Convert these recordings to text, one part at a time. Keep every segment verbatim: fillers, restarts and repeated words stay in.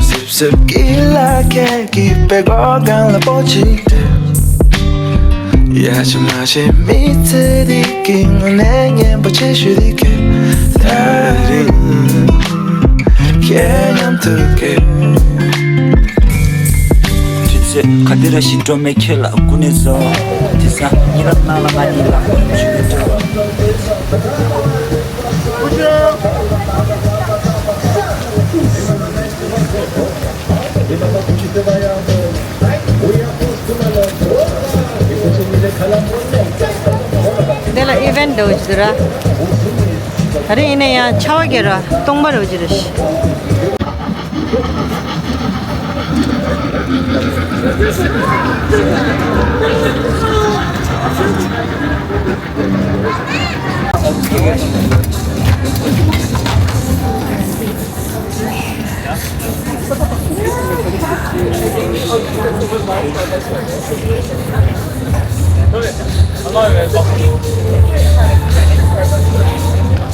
སིབ་སིབ་ཀི་ལ་ཁད་ཀྱི་པད་གོག་སྒང་ལ་པོ་གཅིག་སྟེར། ཡ་ཆི་མ་ཤེས་མི་ཚེ་འདི་གི་དངོས་གནས་སྙན་པོ་ཆེ་ཤོས་འདི་གས། ད་རིང་ཁྱེད་མཉམ་དུ་གས། དུས་ཚོད་ག་དེ་ར་ཞིག་འགྲོ་མེད་ཁྱེད་ལ་སྐུ་ནས་བཟོ། དེ་སང་ཉི་རབས་ནང་ལ་ང་གཉིས་ལ་ཞུ་གི་འདུག་དེ་ལ་ཨི་ཝེན་འདྲ་བོ་ཅིག་འདུག་ར། ད་རེས་ཡིན་ན་ཡང་ཆར་པ་རྒྱག་ར་སྟོང་པ་འདྲ་བོ་ཅིག་རེད།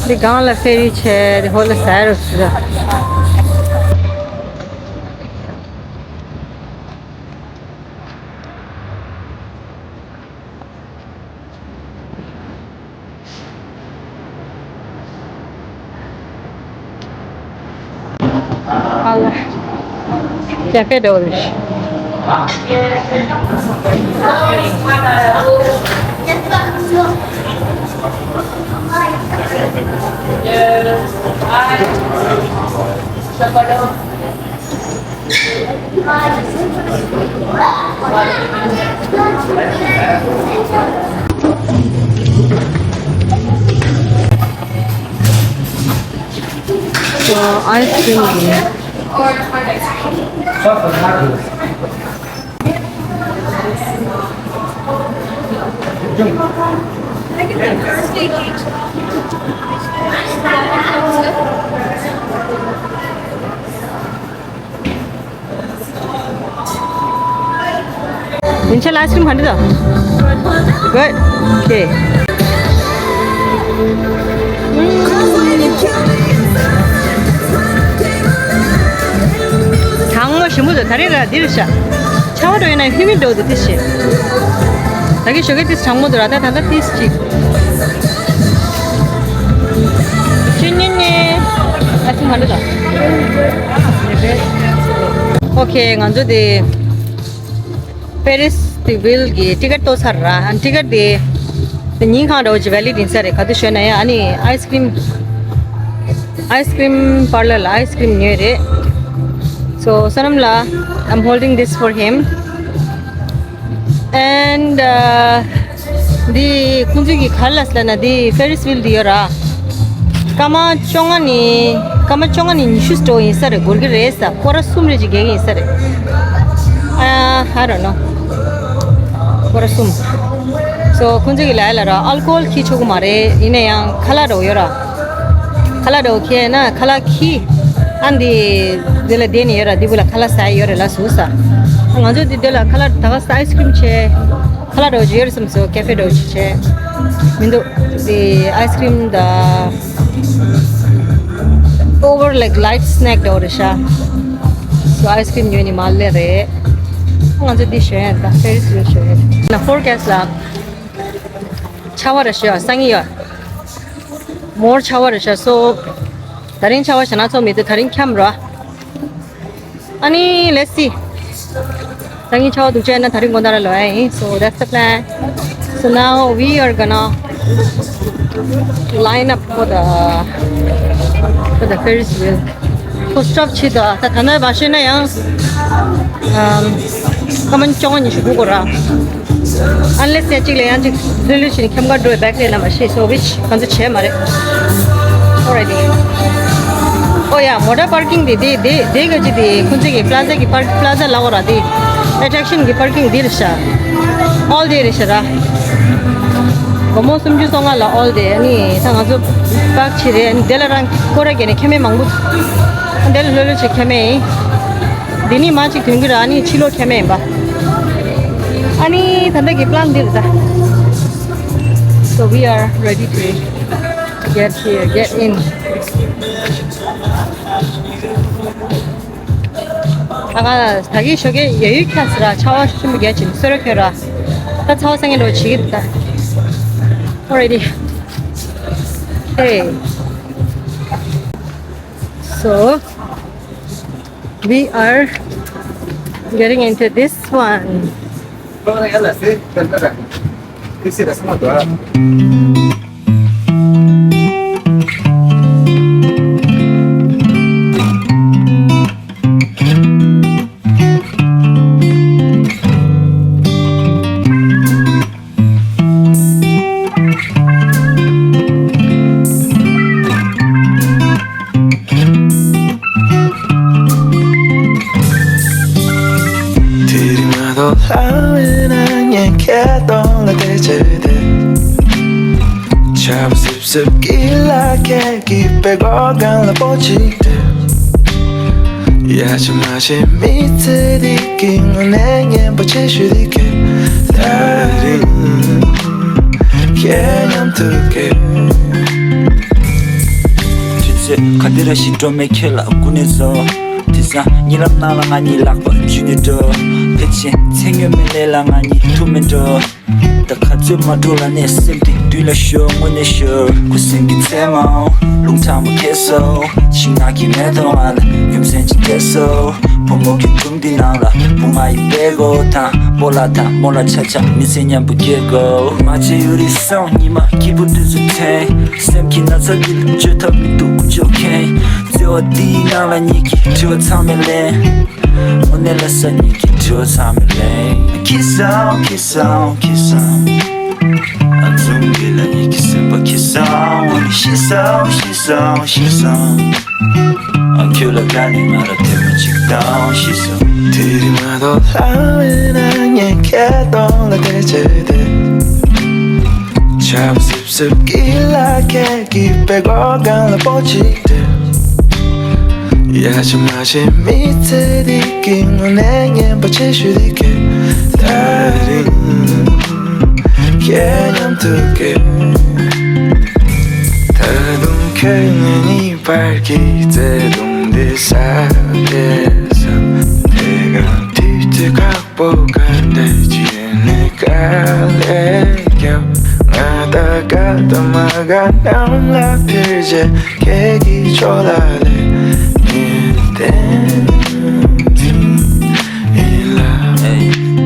འདི་སྒང་ལ་ཕེ་རི་བྱས། འདི་ཧོ་ལ་ཟ་རུ་ཟ། ཨ་ལ། ཀེ་ཧྥེ་འདྲ་བོ་རེད། ཨ་ཨའི་སི་ཀྲིམ་གི། ཡིན་ཆ་ལ་ཨའི་སི་ཀྲིམ་ག་འདྲ་འདུག Good. Okay. གྲང་མོ་ཞིམ་པོ་འདུག་ད་རེས་ར་འདིར་བཞག་ཆར་པ་འགྲོ་ཡིན་ན་ཧུ་མི་འགྲོ་འདུག་ཏིས་ཞེས། ད་གིན་ཞོགས་ཀས་ཏིས་གྲང་མོ་འདུག་ར། ད་ད་ལྟ་ཏིས་ཅིག་ཅི་ཉན་ཉན། ཨ་ཅི་མ་འདུག་ད། Okay, ང་ཚོ་དེ་ཕེ་རིས་དེ་ཝིལ་གི་ཊི་ཀེ་ཊི་ཏོ་ཚར་ར། ཨ་ཊི་ཀེ་ཊི་དེ་དེ་ཉིན་གང་འདྲ་བོ་ཅིག་ཝེ་ལིཌ་ཡིན་ས་རེད། ག་དུས་ཞོན་ན་ཡང་ཨ་ནི་ཨའི་སི་ཀྲིམ་ཨའི་སི་ཀྲིམ་པར་ལར་ལ་ཨའི་སི་ཀྲིམ་ཉོས་རེད། So བསོད་ནམས་ལགས། I'm holding this for him. And uh, འདི་ཁོང་ཚོས་ཀྱི་ག་རེ་ལབ་ཟེར་ན་འདི་ཕེ་རིས་ཝིལ་འདི་ཡོད་ར། སྐར་མ་བཅོ་ལྔ་ནས་སྐར་མ་བཅོ་ལྔ་ནས་ཉི་ཤུ་འགྲོ་ཡིན་ས་རེད། འགོར་གྱི་རེད་ས། སྐོར་ར་གསུམ་རེ་ཅིག་རྒྱག་གི་ཡིན་ས་རེད། ཨ། I don't know. སྐོར་ར་གསུམ། So ཁོང་ཚོས་ཀྱི་ལབ་ཡ་ལ་ར་ཨལ་ཀོ་ཧོལ་འཁྱེར་ཆོག་གི་མ་རེད། ཡིན་ན་ཡང་ཁ་ལག་འདྲ་བོ་ཡོད་ར། ཁ་ལག་འདྲ་བོ་འཁྱེར་ན་ཁ་ལག་འཁྱེར། ཨ་འདི་འདི་ལ་བསྡད་ནས་ཡོད་ར། འདི་བུ་ལ་ཁ་ལག་ཟ་ཡ་ཡོད་རེད་ལ་ཟུག་ས། ང་ཚོ་འདི་འདི་ལ་ཁ་ལག་ད་ག་ས་ཨའི་སི་ཀྲིམ་བྱས། ཁ་ལག་འདྲ་བོ་ཅིག་ཡོད་རེད་བསམ་སོང་། ཀེ་ཧྥེ་འདྲ་བོ་ཅིག་བྱས། མི་འདུག་འདི་ཨའི་སི་ཀྲིམ་དང་ཨོ་ཝར་ལའིཀ་ལའིཊ་སི་ནེག་འདྲ་བོ་རེད་ཤག So ཨའི་སི་ཀྲིམ་ཉོས་ནས་མར་སླེབས་རེད། ང་ཚོ་འདི་ཞོན་ཡ་ད་ཕེ་རིས་ཝིལ་ཞོན་ཡ། ན་ཕོར་ཁེ་སི་ལ། ཆར་པ་རེད་ཤག་སང་ཉིན་ཡོད། མོར་ཆར་པ་རེད་ཤག So ད་རིང་ཆར་པ་ཞེ་དྲག་ཚོགས་མི་འདུག་ད་རིང་འཁྱམས་རོགས། ཨ་ནི་let's see. ད་ངས་ཆར་པ་འདུག་ཅེ་ན་ད་རིང་དགོང་དག་ར་ལོག་ཡ་ཡིན། So that's the plan. So now we are gonna line up for the for the Ferris wheel. ཁོ་སི་ཊོབ་བྱེད་དོ། ད་ད་ནས་མ་ཤེས་ན་ཡང་། ཨམ། སྐར་མ་བཅོ་ལྔ་ཉི་ཤུ་སྒུག་དགོས་ར། Unless ཡང་གཅིག་ལ་ཡང་གཅིག་ལྷོད་ལྷོད་བྱས་ནས་འཁྱམ་ག་འགྲོ་བའི་བེག་རེད་ན་མ་ཤེས། So which གང་ཚོ་བྱས་མ་རེད། Alrighty. Oh yeah, མོ་ཊ་པར་ཀིང་དེ་དེ་དེ་དེ་ག་ཅི་དེ་ཁོང་ཚོ་གི་པ་ལ་ཛ་གི་པར་པ་ལ་ཛ་ལབ་དགོས་ར། དེ་ཨེ་ཊེག་ཤན་གི་པར་ཀིང་དེ་རེད་ཤག All day རེད་ཤག་ར། སྒོར་མོ་སུམ་ཅུ་སོ་ལྔ་ལ་all day། ཨ་ནི་ད་ང་ཚོ་པག་ཕྱི་རེད། ཨ་ནི་དེ་ལ་རང་སྐོར་ར་བརྒྱབ་ནས་ཁྱེར་མཁན་མང་པོ། ཨ་དེ་ལ་ལྷོད་ལྷོད་བྱས་ཁྱེར་མཁན་ཡིན། འདི་ནས་མར་གཅིག་ཐོན་གྱི་ར། ཨ་ནི་ཕྱི་ལོགས་ཁྱེར་མཁན་ཡིན་པ། ཨ་ནི་ད་ལྟ་གི་པ་ལན་འདི་རེད་ད། So we are ready to get here, get in. ཨ་ཁ་ད་གི་ཞོགས་ཀས་ཡ་ཡུལ་ཁྱ་སི་ར་ཆར་པ་ཤུགས་ཆེན་པོ་རྒྱག་ཅིང་སོ་ར་ཁྱོད་ར། ད་ཚ་བ་སང་ངེ་ལོ་བྱེད་ཀྱི་འདུག་ད། Already. Hey. So, we are getting into this one. དེ་རིང་མ་གཏོགས་ལྷ་བས་ན་ངས་ཁྱེད་གདོང་ལ་བལྟས་བྱས་བསྡད། ཆར་པ་སིབ་སིབ་ཀྱི་ལ་ཁད་ཀྱིས་པད་ཀོག་སྒང་ལ་སྤོ་གཅིག་སྟེར། ཡ་ཆི་མ་ཆི་མི་ཚེ་འདི་གི་དངོས་གནས་སྙན་པོ་ཆེ་ཤོས་འདི་གས། ད་རིང་ཁྱེད་མཉམ་དུ་གས། དུས་ཚོད་ག་དེ་ར་ཞིག་འགྲོ་མེད་ཁྱེད་ལ་སྐུ་ནས་བཟོ། དེང་སང་གཉིད་ལམ་ནང་ལ་ང་གཉིས་ལག་པ་འཇུས་ནས་འགྲོ། ཕལ་ཆེར་ཚེ་སྔོན་མའི་ལས་ལ་ང་གཉིས་ཐུག་མེད་འགྲོ། ད་ག་ཚོད་མ་འགྲོ་ལ་ནས་སེམས་དེ་དུས་ལ་ཤོར་དངོས་གནས་ཤོར། ཁུ་སིམ་གྱི་མཚན་མོ་རླུང་ཁྲ་མོ་ཁྱེར་སོ། ཤིང་ནགས་ཀྱི་མེ་ཏོག་ང་ལ་རྒྱུ་མཚན་ཅིག་སྐྱེས་སོ། བུ་མོ་གི་སྒྲུང་འདི་ནང་ལ་བུ་ང་ཡི་པད་ཀོག་དང་སྤོ་ལགས་དང་རྨོ་ལགས་ཆ་ཆ་མི་ཚེ་མཉམ་པོ་སྐྱེལ་དགོས། མ་བྱེད་ཡུ་རི་སོང་ཉི་མ་སྐྱིད་པོ་དུས་སུ་འཐེན། སེམས་ཀྱི་ན་ཚ་འདི་ལ་བཅོས་ཐབས་མི་འདུག་ཀུ་ཅོ་མཁན། བརྩེ་བ་འདིའི་ནང་ལ་ཉིད་ཀྱི་དྲི་བ་ཚང་མས་ལན། དངོས་གནས་ལ་ས་ཉིད་ཀྱི་དྲི་བ་ཚང་མས་ལན། ཁྱི་སང་ཁྱི་སང་ཁྱི་སང་། ཨ་ཙུམ་གི་ལ་ཉིད་ཀྱི་སེམས་པ་ཁྱི་སང་། ཤི་སང་ཤི་སང་ཤི་སང་། ཨ་ཁྱོད་ལ་དགའ་ནི་ང་ར་ཐེངས་མ་གཅིག་དང་ཤི་སོང་། དེ་རིང་མ་གཏོགས་ལྷ་བས་ན་ངས་ཁྱེད་གདོང་ལ་བལྟས་བྱས་བསྡད། ཆར་པ་སིབ་སིབ་ཀྱི་ལ་ཁད་ཀྱིས་པད་ཀོག་སྒང་ལ་སྤོ་གཅིག་སྟེར། ཡ་ཆི་མ་ཆི་མི་ཚེ་འདི་གི་དངོས་གནས་སྙན་པོ་ཆེ་ཤོས་འདི་གས། ད་རིང་ཁྱེད་མཉམ་དུ་གས། ད་དུང་ཁྱོད་ངེད་གཉིས་བར་གྱི་བརྩེ་དུང་འདི་ཟད་པས་བསམ། དེ་ག་དུས་ཚོད་ཁག་པོ་ག་འདྲ་ཅིག་ནས་དཀའ་ལས་བརྒྱབ། ང་ད་དགའ་དང་མ་དགའ་གནམ་ལ་འཕུར་བྱས་ཁྱེད་ཀྱི་ཕྱོགས་ལ་སླེབས། ངས་བསྟན་འཛིན་ཡིན་ལ། Hey,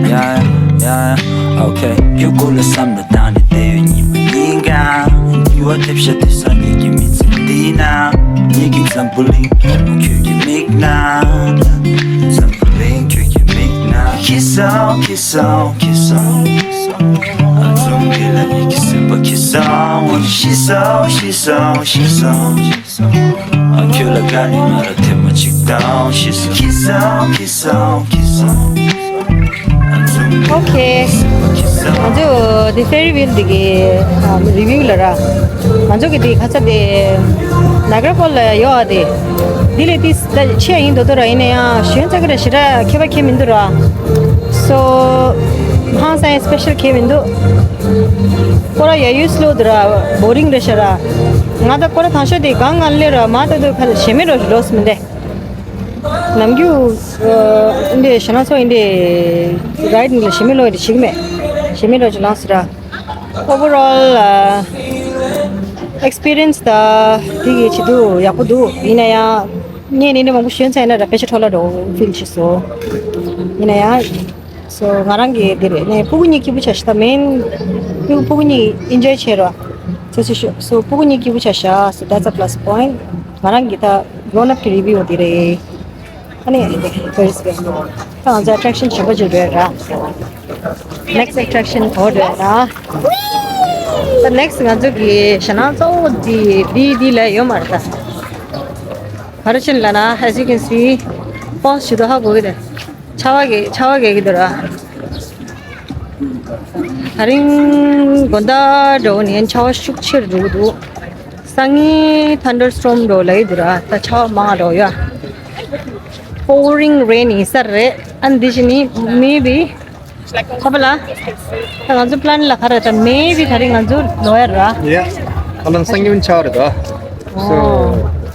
yeah, yeah, okay. ཡུལ་སྐོར་ལ་བསམ་བློ་བཏང་ནས་བསྡད་ཡོད་ཉི་མ་ཉིན་གང་། འགྱུར་བ་ཐེབས་ཤག་དེང་སང་ངེད་ཀྱི་མི་ཚེ་འདི་ན། ངེད་ཀྱི་འཛམ་བུ་གླིང་ཁྱོད་ཀྱི་མིག་ནང་། འཛམ་བུ་གླིང་ཁྱོད་ཀྱི་མིག་ནང་། ཁྱི་སང་ཁྱི་སང་ཁྱི་སང་། ཨ་ཙུམ་གི་ལ་ཉིད་ཀྱི་སེམས་པ་ཁྱི་སང་། ཤི་སང་ཤི་སང་ཤི་སང་། ཨ་ཁྱོད་ལ་དགའ་ནི་ང་ར་ཐེངས་མ་གཅིག་དང་ཤི་སོང་། ཁྱི་སང་ཁྱི་སང་ཁྱི་སང་། ཨ་ཙུམ་གི་ལ་ཉིད་ཀྱི་སེམས་པ་ཁྱི་སང་། ཨོ་ཁེ། ང་ཚོ་དེ་ཕེ་རི་ཝིལ་དེ་གི་རི་ཝིའུ་ལ་ར། ང་ཚོ་གི་དེ་ཁ་ཚ་དེ་ནཱ་ག་ར་ཕོལ་ལ་ཡོད་ཨ་དེ། དེ་ལས་དེ་ད་ཆེ་ཡིན་དོ་དོ་ར། ཡིན་ན་ཡང་ཞོན་ཚ་གི་ར་ཞེ་དྲག་ཁྱད་པར་ཁྱད་མི་འདུག་ར། སོ་ཧང་སང་ཡང་སི་པེ་ཤལ་ཁྱད་མི་འདུག་ཁོ་ར་ཡ་ཡུལ་སློ་དུ་ར་བོ་རིང་རེད་ཤག་ར། ང་ད་ཁོ་ར་ཐང་ཤོ་དེ་གང་གང་སླེབས་ར་མ་ད་དུ་ཁ་ཞེ་མེད་རོ་ལོས་མི་འདེ། ནམ་རྒྱུན་འདི་ཞེ་ན་ཚོ་ཡིན་དེ་རའིད་འདི་ཞེ་མེད་ལོ་ཡིན་དེ་ཞིག་མེད། ཞེ་མེད་རོ་ཅི་ལངས་སི་ར། ཨོ་བར་ཨོལ་ཨེག་སི་པི་རི་ཡན་སི་ད་དེ་གི་ཆེད་དུ་ཡག་པོ་འདུག་ཡིན་ན་ཡང་ངས་ནི་འདི་མང་པོ་ཞོན་ཚར་ཡིན་ན་ར་ཕལ་ཆེར་འཕྲོ་བརླག་འགྲོ་ཕིལ་བྱེད་སོང་། ཡིན་ན་ཡང་། སོ་ང་རང་གི་འདི་རེད་ནས་སྤུ་གུ་གཉིས་སྐྱིད་པོ་ཆགས་ཤག་ད་མེན། སྤུ་གུ་གཉིས་ཨིན་ཇོའི་བྱེད་རོགས། སོ་སོ་ཤོ་སོ་སྤུ་གུ་གཉིས་སྐྱིད་པོ་ཆགས་ཤག so that's a plus point. ང་རང་གི་ད་གྲོན་ཨབ་ཀྱི་རི་བིའུ་འདི་རེད། ཨ་ནི་ཕེ་རི་སི་ད་ང་ཚོ་ཨེ་ཊེག་ཤན་ཆེན་པོ་ཅིག་རེད་ར། ནེག་སི་ཊི་ཨེ་ཊེག་ཤན་ག་པར་རེད་ར། ད་ནེག་སི་ཊི་ང་ཚོ་གི་ཞེ་ན་གཙོ་བོ་འདི་འདི་འདི་ལ་ཡོད་མ་རེད་ད། ག་རེ་བྱས་ནས་ལབ་ན་as you can see པོ་སི་ཊི་ཞུ་དོ་ཧ་གོ་གི་དེ། ཆར་པ་གི་ཆར་པ་གི་གི་འདུག་ར། ད་རིང་དགོང་དག་འགྲོ་ནས་ཆར་པ་ཤུགས་ཆེར་འགྲོ་གི་འདུག་སང་ཉིན་ཐན་ཌར་སི་ཊོརམ་འགྲོ་ལབ་ཀྱི་འདུག་ར། ད་ཆར་པ་མང་འགྲོ་ཡ། པོ་རིང་རེན་ཡིན་ས་རེད། ཨ་འདི་བཞིན་ནི་མེ་བི་ཁ་པ་ལ། ད་ང་ཚོ་པི་ལན་ལ་ག་རེ་ད་མེ་བི་ད་རིང་ང་ཚོ་ལོ་ཡ་ར། ཡ། ཁ་ལོན་སང་ཉིན་ཆར་པ་རེད་ད། སོ།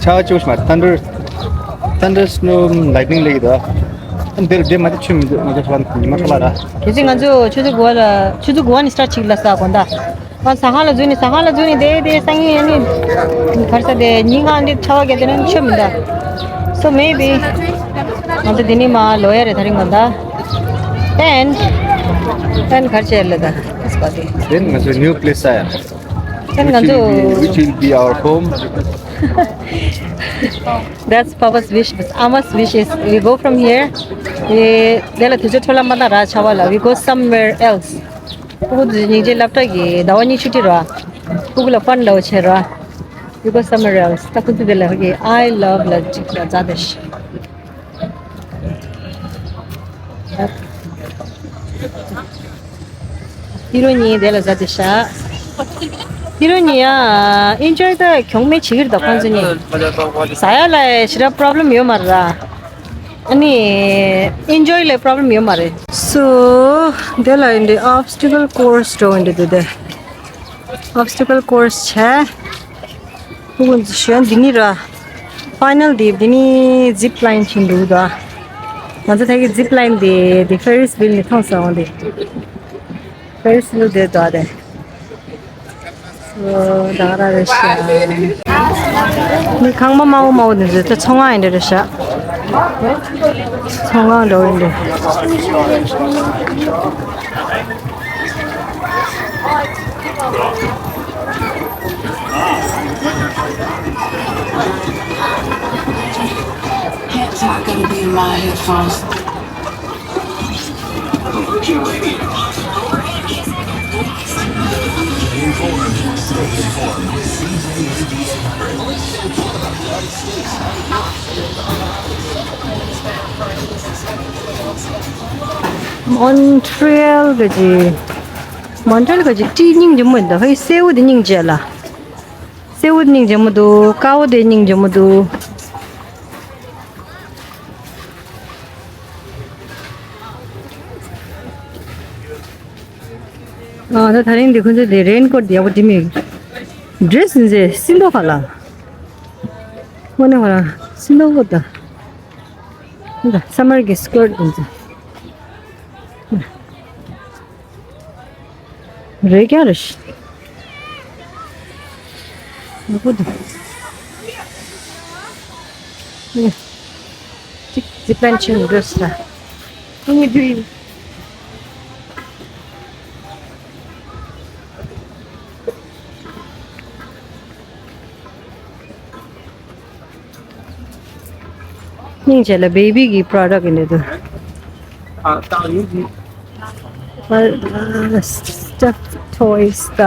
ཆར་པ་ཅུང་ཞིག་མ་རེད། ཐན་ཌར། ཐན་ཌར་སི་ཊོརམ་ལའིཊ་ནིང་ལབ་ཀྱི་འདུག་འདིར་འདི་མ་དེ་ཆུ་མི་འདུག་ང་ཚོ་ཚོ་ཉི་མ་ཚོ་ལ་ར། གལ་སྲིད་ང་ཚོ་ཆུ་ཚོད་དགུ་པ་ལ་ཆུ་ཚོད་དགུ་པ་ནས་སི་ཊར་ཊི་བྱེད་ལ་ས་དགོན་ད། ང་ཟ་ཁང་ལ་འཛུལ་ནས་ཟ་ཁང་ལ་འཛུལ་ནས་དེ་དེ་སང་ཉིན་ཨ་ནི་ག་རེ་ཟ་དེ་ཉིན་གང་འདི་ཚ་བ་རྒྱག་དེ་ན་ཆུ་མི་འདུག So maybe ང་ཚོ་འདི་ནས་མ་ལོ་ཡ་རེ་ཐ་རིང་དགོན་ད། And and ག་རེ་བྱས་ལ་ད། Then ང་ཚོ་new place ཨ་ཡ། Then ང་ཚོ which will be our home. That's Papa's wish, but Ama's wish is we go from here. དེ་ལ་དུས་ཚོད་འཕྲོ་བརླག་མ་བཏང་ར་ཆ་བ་ལ། We go somewhere else. ཕྲུ་གུ་ཚོ་སྙིང་རྗེ། སློབ་གྲྭ་གི་ཟླ་བ་གཉིས་ཆུ་ཊི་ར། ཕྲུ་གུ་ལ་ཕན་འདྲ་བོ་བྱེད་ར། We go somewhere else. ད་ཁོ་ཚོ་དེ་ལ་གི་I love ལ་ཅིག་ལ་མཛའ་དེ་ཤི། ཧི་རོ་ཉི་དེ་ལ་ཟ་དེ་ཤ། ཧི་རོ་ཉི་ཡ་ཨིན་ཇོའི་ད་གྱོང་མེད་བྱེད་ཀྱི་རེད་ད་ཁོང་ཚོ་གཉིས། ཟ་ཡ་ལ་ཞེ་དྲག་པོ་རོ་བྷི་ལེམ་ཡོད་མ་རེད་ར། ཨ་ནི་ཨིན་ཇོའི་ལ་པོ་རོ་བྷི་ལེམ་ཡོད་མ་རེད། སོ་དེ་ལ་ཨིན་དེ་ཨོབ་སི་ཊི་ཀལ་ཀོར་སི་འགྲོ་ཨིན་དེ་དེ་ཨོབ་སི་ཊི་ཀལ་ཀོར་སི་བྱས། ཕྲུ་གུ་གཞོན་འདི་ནི་ར། ཕའི་ནལ་འདི་འདི་ནི་ཛིབ་ལའིན་ཕྱིན་འདུག་ད། ང་ཚོ་ད་གི་ཛིབ་ལའིན་འདི་འདི་ཕེ་རིས་ཝིལ་ནི་མཐོང་སོང་འདི། ཕེ་རིས་ཝིལ་འདི་ད་རེད། ཨོ་ད་ར་རེད་ཤག་ནི་ཁང་པ་དམར་པོ་དམར་པོ་འདི་ཚོ་ད་ཚོང་ཁང་ཡིན་འདྲ་རེད་ཤག་ཚོང་ཁང་འདྲ་བོ་ཡིན་འདྲ། Hands are gonna be in my headphones. མོན་ཊི་རི་ཡལ་གི་ཅི། མོན་ཊི་རི་ཡལ་གི་ཅི་ཊི་སྙིང་རྗེ་མོ་འདུག་ཧེ་སེའུ་དེ་སྙིང་རྗེ་ལ། སེའུ་དེ་སྙིང་རྗེ་མོ་འདུག་ཀ་བོ་དེ་སྙིང་རྗེ་མོ་འདུག་ཨ་ད་ད་རིང་འདི་ཁོ་ཚོ་དེ་རེན་ཀོ་ཊི་ཡག་པོ་དེ་མི། ཌི་རེ་སི་འདི་སི་མདོག་ག་ལ། དངོས་གནས་ཁོ་རང་སི་མདོག་པོ་ད། ད་སམ་མར་གི་སི་ཀར་ཊི་འདི་ཚོ། རེད་ཀྱང་རེད་ཤི། ཡག་པོ་འདུག་ཨེ། ཅིག་ཛིབ་ལའིན་ཆེན་འགྲོ་ས། ཁོང་གི་དུས། སྙིང་རྗེ་ལ་བེ་བི་གི་པོ་རོ་ཌག་ཡིན་འདུག་ཨ་སི་ཊབ་ཊོ་ཡི་སི་ད།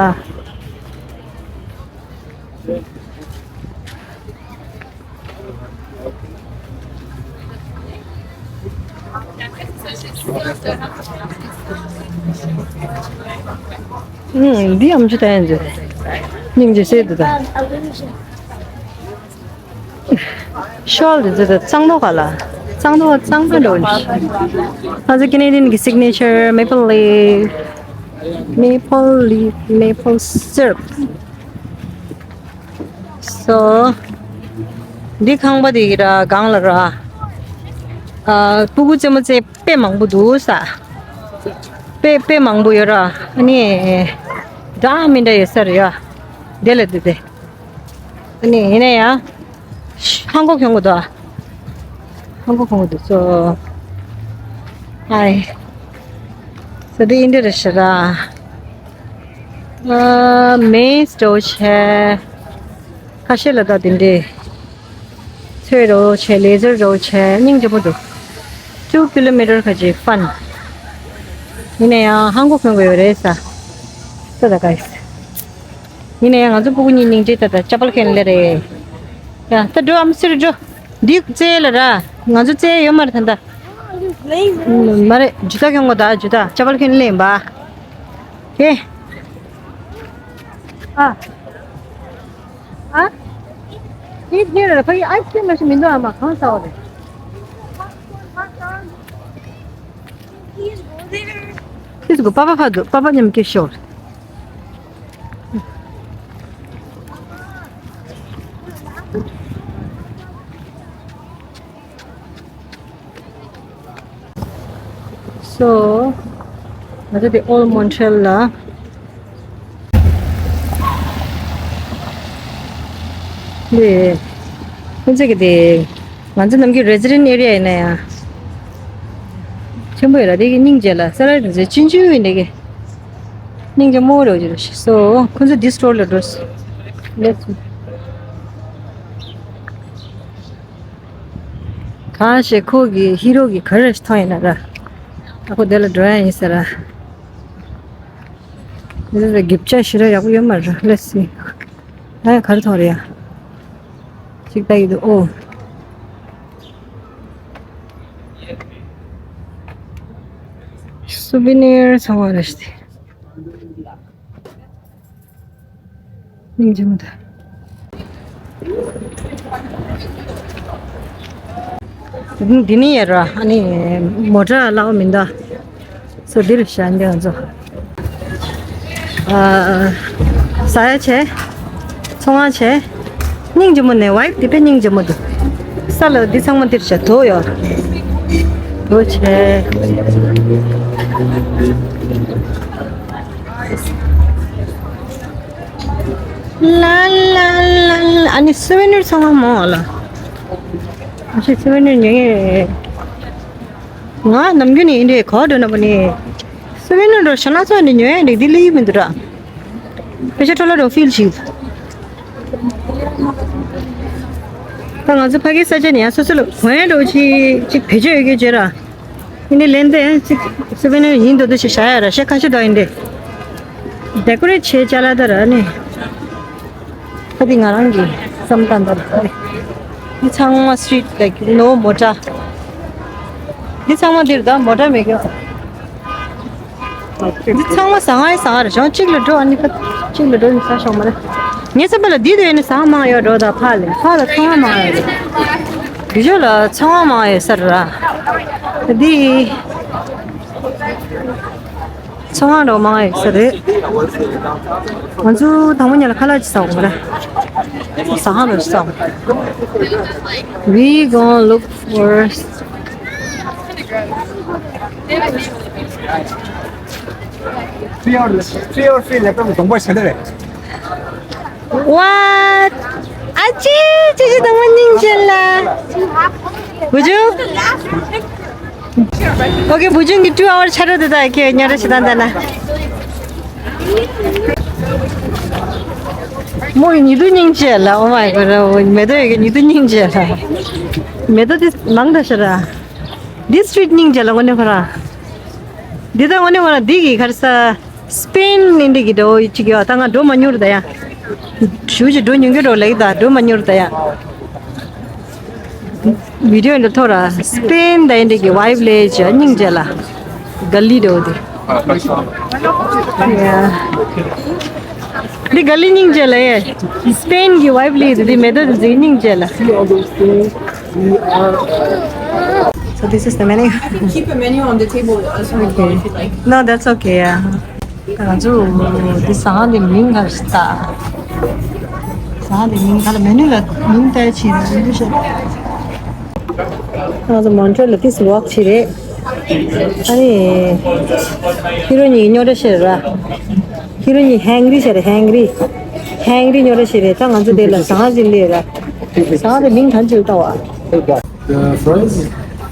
ཨུམ། འདི་ཨམ་ཆི་ད་ཡན་ཟེར། སྙིང་རྗེ་སེ་འདི་ད། ཤོལ་འདི་ཚོ་གཙང་མདོག་ག་ལ། གཙང་མདོག་གཙང་མ་འདྲ་བོ་ནི། ང་ཚོ་ཀེ་ནེ་ཌི་ཡན་གི་སིག་ནེ་ཅར་མེ་པལ་ལིབ། མེ་པལ་ལིབ། མེ་པལ་སི་རབ། སོ། འདི་ཁང་པ་འདི་གི་ར་སྒང་ལ་ར། ཨ་སྤུ་གུ་རྩེད་མོ་རྩེ་དཔེ་མང་པོ་འདུག་ས། དཔེ་དཔེ་མང་པོ་ཡོད་ར། ཨ་ནི། འདྲ་མི་འདྲ་ཡོད་ས་རེད་ཡ། དེ་ལ་འདི་དེ། ཨ་ནི་ཡིན་ན་ཡང་། ཧང་གོ་ཁྱོང་གོ་དོ། ཧང་གོ་ཁྱོང་གོ་དོ་སོ། ཧའི། སོ་དེ་ཨིན་དྲ་རེད་ཤག་ར། ཨ་མེ་སི་འདྲ་བོ་བྱས། ཁ་ཤས་ལ་ད་དེ་འདྲས། ཚོས་འདྲ་བོ་བྱས། ལེ་ཟར་འདྲ་བོ་བྱས། སྙིང་རྗེ་པོ་འདུག་ཊུ་ཀི་ལོ་མི་ཊར་ཁ་ཅིག་ཕན། ཡིན་ན་ཡང་ཧང་གོ་ཁྱོང་གོ་ཡོད་རེད་ས། ད་ད་ག་ཡིན་ན་ཡང་ང་ཚོ་སྤུ་གུ་གཉིས་སྙིང་རྗེ། ད་ད་ཅ་པལ་ཁེན་ལེ་རེད། ཡ་ད་འགྲོ་ཨམ་སི་རི་འགྲོ། འདི་རྩེ་ལ་ར། ང་ཚོ་རྩེ་ཡོད་མ་རེད་ད་ད། མ་རེད། ཇུ་ཏ་ཁྱོང་གོ་ད་ཇུ་ཏ། ཅ་པལ་ཁེན་ལེ་ཡིན་པ། ཧེ། ཨ། ཨ། དེ་དེ་ར་ཕ་གི་ཨའི་སི་ཀྲིམ་མ་ཞིག་མི་འདུག་ཨ་མ་གང་ཟ་བ་རེད། དེ་ཚོ་པ་པ་ཕ་འདུག་པ་པ་མཉམ་སྐྱེ་ཤོར། So, ང་ཚོ་དེ་Old Montreal ལ། དེ། ཁོང་ཚོ་གི་དེ། ང་ཚོ་ནམ་རྒྱུན་resident area ཡིན་ན་ཡང་། ཆེན་པོ་ཡོད་ར་དེ་གི་སྙིང་རྗེ་ལ་ས་ར་དེ་ཚོ་ཆུང་ཆུང་ཡིན་དེ་གི། སྙིང་རྗེ་མོ་རེ་བ་ཅིག་རེད། So ཁོང་ཚོ་this store ལ་འགྲོ། Let's see. གང་ཞིག་ཁོ་གི་ཧི་རོ་གི་ག་རེ་མཐོང་ཡིན་ན་ར། ཨ་ཁོ་དེ་ལ་འགྲོ་ཡ་ཡིན་ཟེར་ར། འདི་ལ་རྒྱུ་ཆ་ཞེ་དྲག་ཡག་པོ་ཡོད་མ་རེད། Let's see. ཨ་ཡ་ག་རེ་མཐོང་རེད་ཡ། ཅིག་ལྟ་ཡི་འདུག་ཨོ། སུ་བི་ནེར་ཚང་མ་རེད་ཤག་དེ། སྙིང་རྗེ་མོ་ད། འདི་ནི་ཡ་ར། ཨ་ནི་མོ་ཊ་ལག་མི་འདུག་སོ་འདིར་བཞག་འདི་ང་ཚོ། ཨ། ཟ་ཡ་བྱས། ཚོང་བ་བྱས། སྙིང་རྗེ་མོ་ནས་ཝའིབ་དེ་དཔེ་སྙིང་རྗེ་མོ་འདུག་ས་ལ་འདི་ཚང་མ་འདིར་བཞག་དོ་ཡོ། དོ་བྱས། ལ་ལ་ལ་ལ། ཨ་ནི་སུ་བེ་ནེར་ཚང་མ་མོ་ལ། ཨ་ཤི་སུ་བེ་ནེར་ཉོ་ཡས། ང་ནམ་རྒྱུན་ནས་ཡིན་དུས་ག་པར་འགྲོ་ན་བ་ནི། སུ་བེ་ནེར་འགྲོ་ཤ་ན་ཚོ་ནི་ཉོ་ཡས་འདུག་འདི་ལི་མི་འདུག་ར། པེ་ཤ་ཁྲོ་ལ་འགྲོ་ཕིལ་ཞིག་ད་ང་ཚོ་ཕ་གི་ས་ཆ་ནས་ཡང་སོ་སོ་ལ་གོན་འགྲོ་ཅིག་ཅིག་བེད་སྤྱོད་ཡོད་ཀྱི་བརྗོད་ར། ཡིན་ནི་ལེན་དེ་ཅིག་སུ་བེ་ནེར་ཡིན་འདུག་འདུག་ཞིག་བཞག་ཡ་ར་ཤ་ཁ་ཤ་འདུག་ཡིན་དེ། ཌེ་ཀོ་རེ་ཊི་བྱས་ཅ་ལག་ད་ར་ནི། ཁ་དེ་ང་རང་གི་བསམ་སྟངས་ལྟར་ཁ་རེད། འདི་ཚང་མ་street like no motor། འདི་ཚང་མ་འདིར་ད་མོ་ཊ་མེད་ཀྱང་། འདི་ཚང་མ་ཟ་ཁང་ཡི་ཟ་ཁང་རེད། གཞོང་གཅིག་ལ་འགྲོ། ཨ་ནི་ཁ་གཅིག་ལ་འགྲོ་ནི་ཟ་ཤོག་མ་རེད། ངའི་བསམ་པ་ལ་འདི་དུ་ཡོད་ནི་ཟ་ཁང་མང་ཡོད་འགྲོ། ད་ཕ་ལས་ཕ་ལ་ཚང་མ་མང་ཡོད་རེད། འདི་ཕྱོགས་ལ་ཚང་མ་མང་ཡོད་ས་རེད་ར། འདི། ཚོང་ཁང་འདྲ་མང་ཡོད་ས་རེད། ང་ཚོ་དང་པོ་ཉིད་ལ་ཁ་ལག་ཅིག་ཟ་འོང་ར། ཟ་ཁང་འདྲ་ཟ་འོང་། We gonna look for free or free or free laptop གདོང་པ་ཞེ་དྲག་རེད། What? ཨ་ཅེ། ཅེ་ཅེ་དང་མ་སྙིང་རྗེ་ལ། བུ་ཆུང་། Okay བུ་ཆུང་གི་two hour ཆ་རོ་དེ་དག་ཁྱེད་ཉོ་རེ་ཞིག་དང་ད་ན། མོ་གི་ཉི་དུ་སྙིང་རྗེ་ལ། Oh my god མེ་ཏོག་ཡོད་གི་ཉི་དུ་སྙིང་རྗེ་ལ། མེ་ཏོག་དེ་མང་ད་ཤ་ར། This street སྙིང་རྗེ་ལ་དངོས་གནས་ཁོ་ར། འདི་ད་དངོས་གནས་ཁོ་ར་འདི་གི་ག་རེ་ཟ། སི་པེན་ནི་འདི་གི་འགྲོ་ཡི་ཅིག་ཡོད། ད་ང་འགྲོ་མ་མྱོང་ར་ད་ཡ། ཞུ་ཅིག་འགྲོ་མྱོང་གི་འགྲོ་ལེགས་ད་འགྲོ་མ་མྱོང་ར་ད་ཡ། བི་ཌིའོ་འདི་ཐོ་ར་སི་པེན་ད་ཡིན་འདི་གི་ཝའིབ་ལེ་ཅི་སྙིང་རྗེ་ལ། ག་ལི་འགྲོ་འདི། ཡ། འདི་ག་ལི་སྙིང་རྗེ་ལ་ཡ། སི་པེན་གི་ཝའིབ་ལེ་འདི་མེ་ཏོག་འདི་སྙིང་རྗེ་ལ། So this is the menu. Keep a menu on the table as well if you like. No, that's okay. Yeah. ང་ཚོ་འདི་ཟ་ཁང་འདི་མིང་ག་རེ་ཟ། ཟ་ཁང་འདི་མིང་ག་ལ་མེ་ནུ་ལ་མིང་བལྟས་ཕྱིན་འདི་ཤེས། ང་ཚོ་མོན་ཊི་རི་ལ་ཏིས་ཝོག་བྱེད་རེད། ཨ་ནི་ཁྱེད་རང་གཉིས་རྙོག་དྲ་བཤད་ར། ཁྱེད་རང་གཉིས་ཧེང་རི་བཤད་རེད། ཧེང་རི། ཧེང་རི་རྙོག་དྲ་བཤད་རེད། ད་ང་ཚོ་དེ་ལ་ཟ་ཁང་ཅིག་སླེབས་ར། ཟ་ཁང་དེ་མིང་གང་ཅིག་ལྟ་བ། The fries?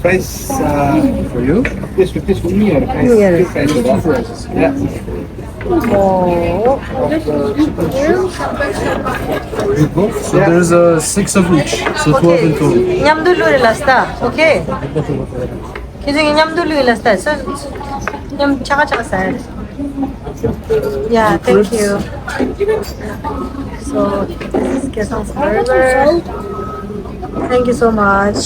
Fries uh, for you. This, this for me or fries? Yeah. Two fries. Two fries. Yeah. Oh. So there's uh, six of each. So twelve in total. མཉམ་དུ་བླུགས་རེད་ལ་སྟ། Okay. ཁྱེད་ཚོ་མཉམ་དུ་བླུགས་ལ་སྟ། So མཉམ་ཆ་ག་ཆ་ག་ཟ་ཡ་རེད། Yeah, thank you. So, this is Kesang's burger. Thank you so much.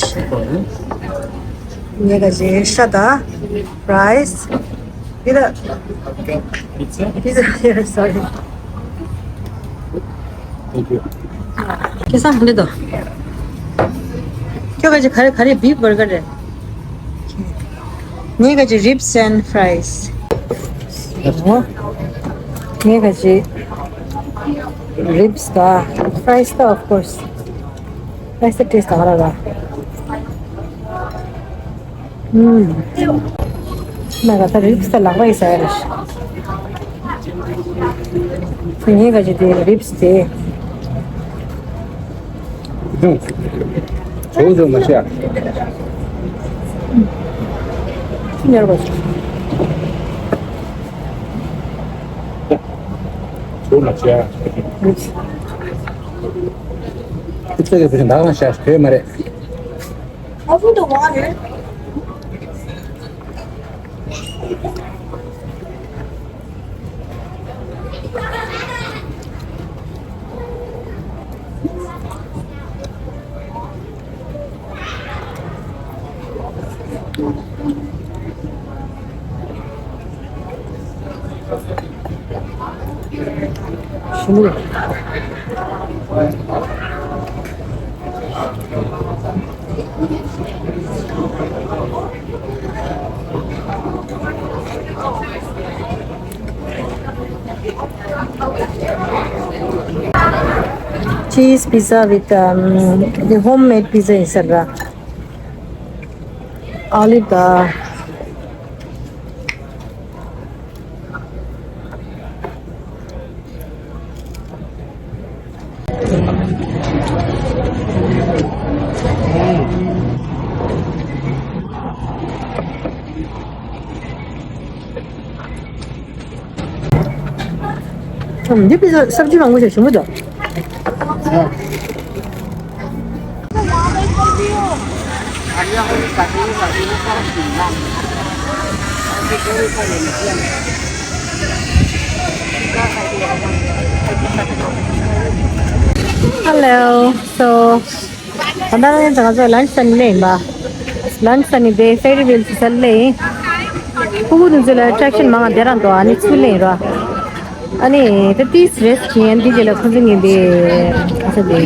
ངས་ག་ཅི་ཤ་དང་fries. Pizza? Pizza? Yeah, sorry. Thank you. Kesang, འདི་དང་། ཁྱོད་ག་ཅི་ག་རེ་ག་རེ། Beef burger རེད། ངས་ག་ཅི་ribs and fries. ངས་ག་ཅི་ribs དང་fries དང་of course fries དང་taste ག་རེ་ར། ཨུམ། ང་ག་ད་རིབ་སི་ལག་པ་ཡི་ཟ་ཡ་རེད། ངའི་ག་ཅི་དེ་རིབ་སི་དེ། ཚོགས་ཚོགས་མ་བྱས། ཉར་བ། ཚོགས་མ་བྱས། རིབ་སི། ཁྱེད་ཚོ་གི་བུ་ཆུང་ད་གང་བྱས་གོས་མ་རེད། ཨ་ཁུ་དང་བ་རེད། Cheese pizza with, um, the homemade pizza, et cetera. Olive, uh, འདི་པི་ཛ་སབ་ཇི་མང་པོ་ཞིག་བྱུང་གི་འདུག Hello. So, ད་ལྟ་ང་ཚོ་ལན་ཆི་ཟ་ནི་སླེབས་ཡིན་པ། ལན་ཆི་ཟ་ནི་དེ་ཕེ་རི་ཝེལ་ཟ་ནི་སླེབས་ཡིན། ཕྲུ་གུ་དེ་ཚོ་ལ་ཨེ་ཊེག་ཤན་མང་བ་དེ་རང་འདུག་ཨ་ནི་ཚུར་སླེབས་ཡིན་ར། ཨ་ནི་ད་ཏིས་རེ་སི་ཊི་བྱེད་ཡིན། འདི་རྗེས་ལ་ཁོང་ཚོ་གཉིས་དེ་ཁ་ས་དེ་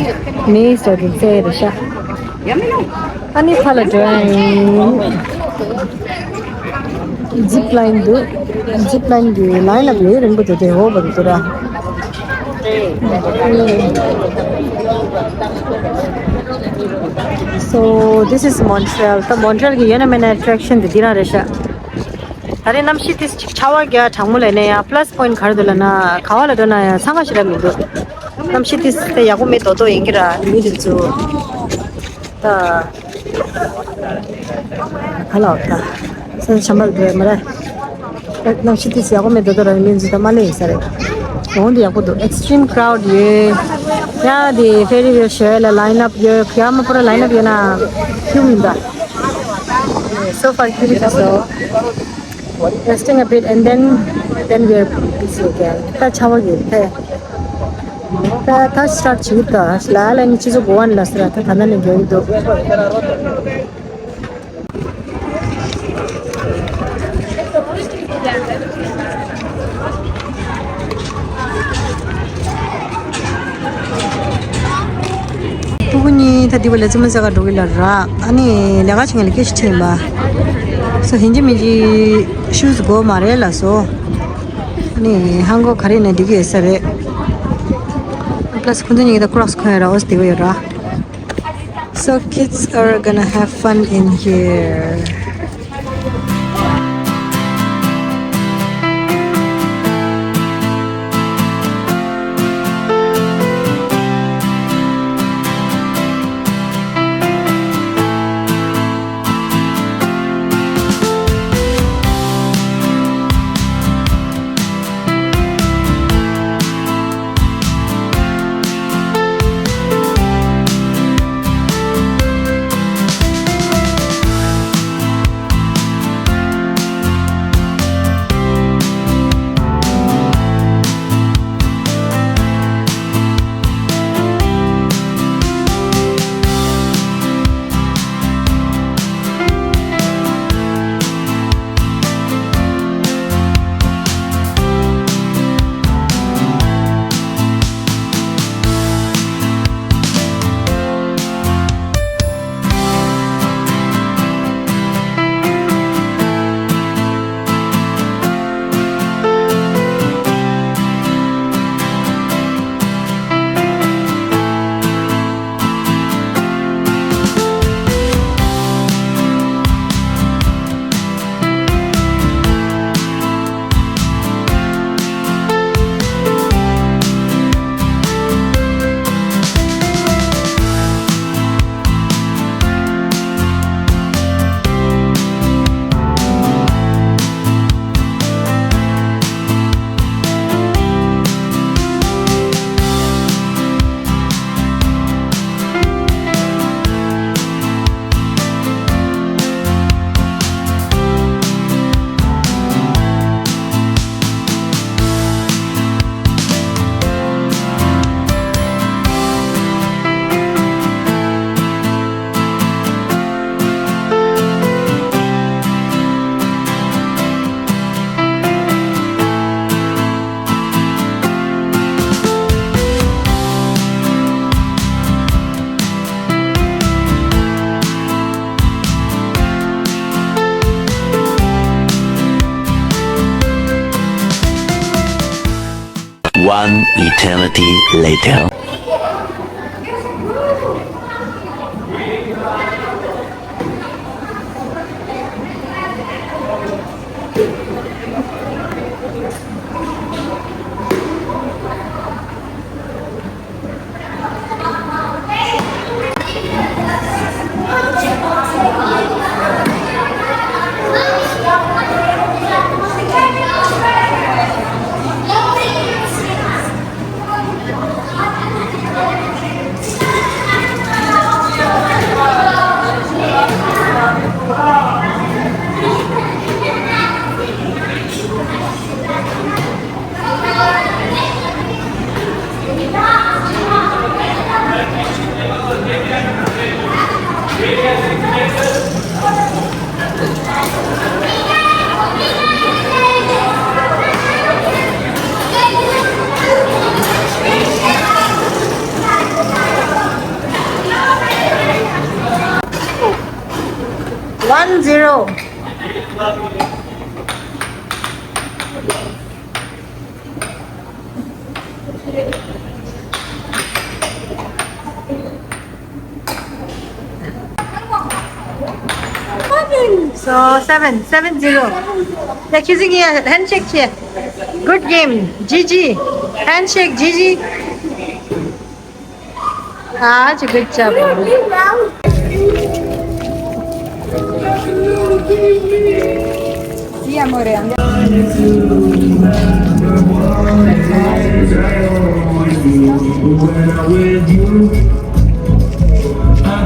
མེ་སོ་དེ་རྩེ་རེ་ཤ། ཨ་ནི་ཕ་ལ་འགྲོ་ཡིན། ཛིབ་ལ་ཡིན་འདུག་ཛིབ་ལ་ཡིན་གྱི་ལ་ཡིན་ལ་བེའུ་རིང་པོ་དེ་དེ་འོ་བ་དེ་དུ་ར། So this is Montreal. ད་མོན་ཊི་རི་ཡལ་གྱི་ཡོད་ན་མེད་ན་ཨེ་ཊེག་ཤན་དེ་འདི་རང་རེད་ཤག་ད་རེས་གནམ་གཤིས་དེ་ཅིག་ཆར་པ་རྒྱག་གྲང་མོ་ལས་ནས་ཡང་པ་ལ་སི་པོ་ཡིན་ག་རེ་འདུག་ལབ་ན་ག་བ་ལ་འགྲོ་ན་ཡང་འཚང་ཁ་ཞེ་དྲག་མི་འདུག་གནམ་གཤིས་དེ་ད་ཡག་པོ་མེད་མདོག་མདོག་ཡིན་གྱི་ར། མི་དེ་ཚོ་ད། ཧ་ལོ་ད། སེམས་ཆམ་པ་འདུག་མ་རེད། གནམ་གཤིས་དེ་ཡག་པོ་མེད་དོ་དོ་ར་ནི་མི་འཛི་ད་མ་ལེ་ཡིན་ས་རེད། འོང་དུ་ཡག་པོ་འདུག་ཨེག་སི་ཊི་རིམ་ཀ་རའུ་ཌི་ཡོད། ཡ་དེ་ཕེ་རི་ཝེལ་ཤོ་ལ་ལ་ཡིན་ཨབ་ཡོད། ཡ་མ་པོ་ར་ལ་ཡིན་ཨབ་ཡོད་ན་ཁྱུ་མི་འདུག So far, queue is so. Resting a bit and then, then we are busy again. ད་ཆར་པ་ཡོད་ད། ད་ད་སི་ཊར་ཊི་བྱེད་ཀྱི་འདུག་ལ་ལ་ནི་ཆུ་ཚོད་དགུ་པ་ནས་ལ་སི་ར་ད་ད་ན་ནས་རྒྱག་གི་འདུག་ཕྲུ་གུ་གཉིས་ད་འདི་བ་ལས་རྩེད་མོ་རྩེ་ག་འགྲོ་གི་ལ་ར། ཨ་ནི་ལས་ཀ་བྱེད་མཁན་ལ་སྐད་ཆ་དྲིས་པ། སོ་ཡིན་གཅིག་མིན་གཅིག་ཤུ་ཛི་དགོས་མ་རེད་ལབ་སོང་། ཨ་ནི་ཧང་གོ་ག་རེ་ཡིན་ན་འགྲིག་གི་ཡོད་ས་རེད། པ་ལ་སི་ཁོང་ཚོ་གཉིས་ཀྱི་ད་ཀོ་རོག་སི་གོན་ཡོད་ར། འོ་ཙི་དེ་བ་ཡོད་ར། So kids are gonna have fun in here. An eternity later. One zero. So seven, seven zero. They're choosing here. Handshake here. Good game. G G. Handshake, G G. Ah, good job. Sí, amore, anda. I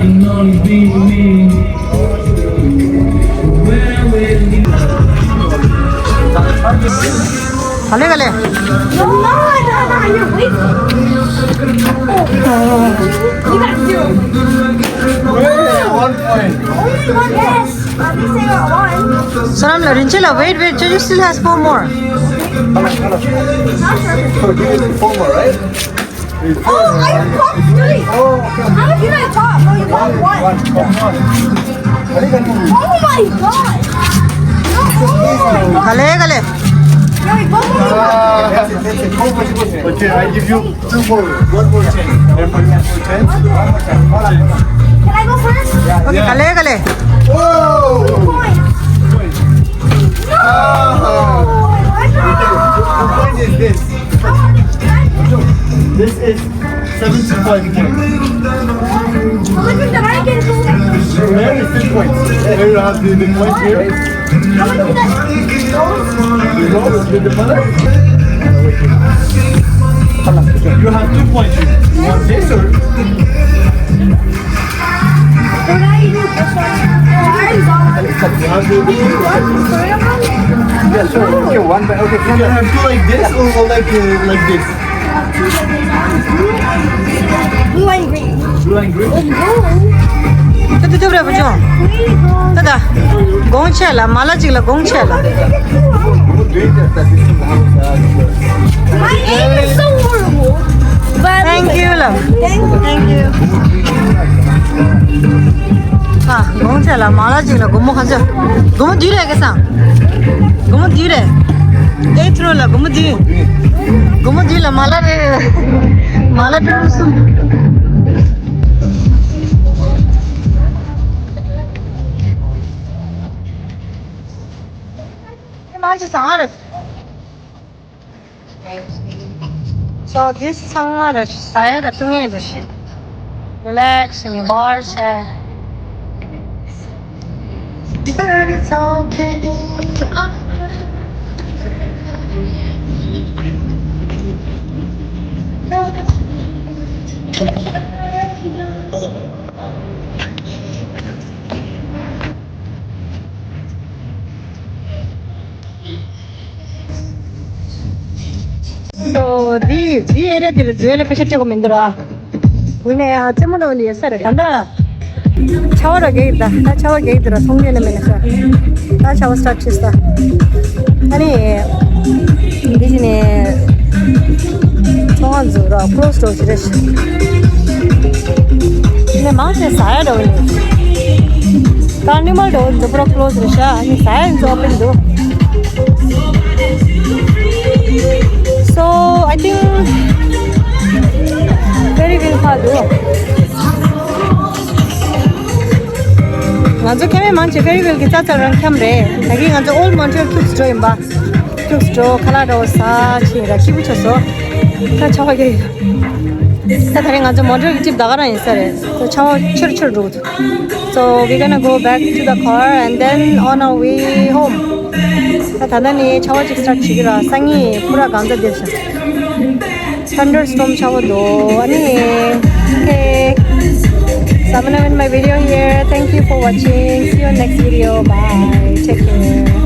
can only be me. Where will you ག་ལེ་ག་ལེ། No, no, no, no, you're weak. Oh, you got zero. One point. Only one. Yes. At least I got one. Saram la, Rinche la, wait, wait, Jeju still has four more. Not sure. So you need four more, right? Oh, I got three. How did I top? No, you got one. Oh my god. No, oh my god. ག་ལེ་ག་ལེ། No, you got one. Okay, I give you two more. One more chance. One more chance. One more chance. Can I go first? Okay, ག་ལེ་ག་ལེ། Oh! Two points. No! Ah! What? What point is this? This is seventy-five point. Look at the right and go. Where is this point? Where you have the, the point here? How much is that? You know, with the mother? You have two points. You want this or? Yeah, sure. Okay, one by, okay, you can have two like this or, or like, uh, like this. Blue and green. Blue and green? ད་ད་ད་རེ་བུ་ཆུང་། ད་ད། དགོང་ཆེ་ལ་མ་ལ་ཅིག་ལ་དགོང་ཆེ་ལ། My aim is so horrible. But thank you, love. Thank you. Thank you. ཨ། དགོང་ཆེ་ལ་མ་ལ་ཅིག་ལ་སྒོར་མོ་ག་ཚོད། སྒོར་མོ་བསྡུས་རེད་ཀ་སང་། སྒོར་མོ་བསྡུས་རེད། ཨེ་ཐུ་རོ་ལ་སྒོར་མོ་བསྡུས། སྒོར་མོ་བསྡུས་ལ་མ་ལ་རེད། མ་ལ་ཀྲུ་གསུམ། ཨེ་མ་ཅི་ཟ་རེད། So this ཚང་མ་ར་ཟ་ཡ་དང་བཏུང་ཡ་རེད། Relax and bar chat. It's okay. So འདི་འདི་ཨེ་རི་ཡ་འདི་ལ་འཛུལ་ནས་ཕལ་ཆེར་སྤྲད་དགོས་མི་འདུག་ར། དངོས་གནས་ཡ་རྩེད་མོ་ལོག་ནས་ཡོད་ས་རེད་ད་ལྟ། ཆར་པ་ར་རྒྱག་གི་ད་ད་ཆར་པ་རྒྱག་གི་འདུག་ར། སོང་རྒྱུ་ནས་མེད་ན་ཤ། ད་ཆར་པ་སི་ཊར་ཊི་བྱས་ད། ཨ་ནི། འདི་བྱས་ནས། ཚོང་ཁང་འཛུགས་ར་ཀློ་སི་འགྲོ་ཞིག་རེད་ཤག་ནས་མང་ཆེ་ཟ་ཡ་འགྲོ་གི་འདུག་ཀར་ནི་ཝལ་འགྲོ་གི་འདུག་པུ་ར་ཀློ་སི་རེད་ཤག་ཨ་ནི་ཟ་ཡ་འཛུགས་ཨོ་པན་འདུག So I ཏིང་། ཕེ་རི་ཝེལ་ཕར་འདུག་ང་ཚོ་ཁེ་མེད་མང་ཆེ་ཕེ་རི་ཝེལ་གྱི་རྩ་རྩ་རང་འཁྱམས་རེད། ད་གིན་ང་ཚོ་ཨོལ་མོན་ཊི་རི་ཡལ་ཁྱུགས་འགྲོ་ཡིན་པ། ཁྱུགས་འགྲོ་ཁ་ལག་འདྲ་བོ་ཟ་ཕྱིན་ར་སྐྱིད་པོ་བྱས་སོང་། ད་ཆར་པ་རྒྱག་ཡོད། ད་ད་རེས་ང་ཚོ་མོན་ཊི་རི་ཡལ་གྱི་ཊིབ་ད་ག་རང་ཡིན་ས་རེད། ད་ཆར་པ་ཆེར་ཆེར་འགྲོ་གི་འདུག So we're gonna go back to the car and then on our way home. ད་ད་ནི་ཆར་པ་ཅིག་སི་ཊར་ཊི་བྱེད་ཀྱི་ར། སང་ཉིན་ཕུ་ར་གང་ཚ་འདེབས་ཤག Thunderstorm ཆར་པ་འདུག་ཨ་ནི། Okay. So I'm gonna end my video here. Thank you for watching. See you next video. Bye. Take care.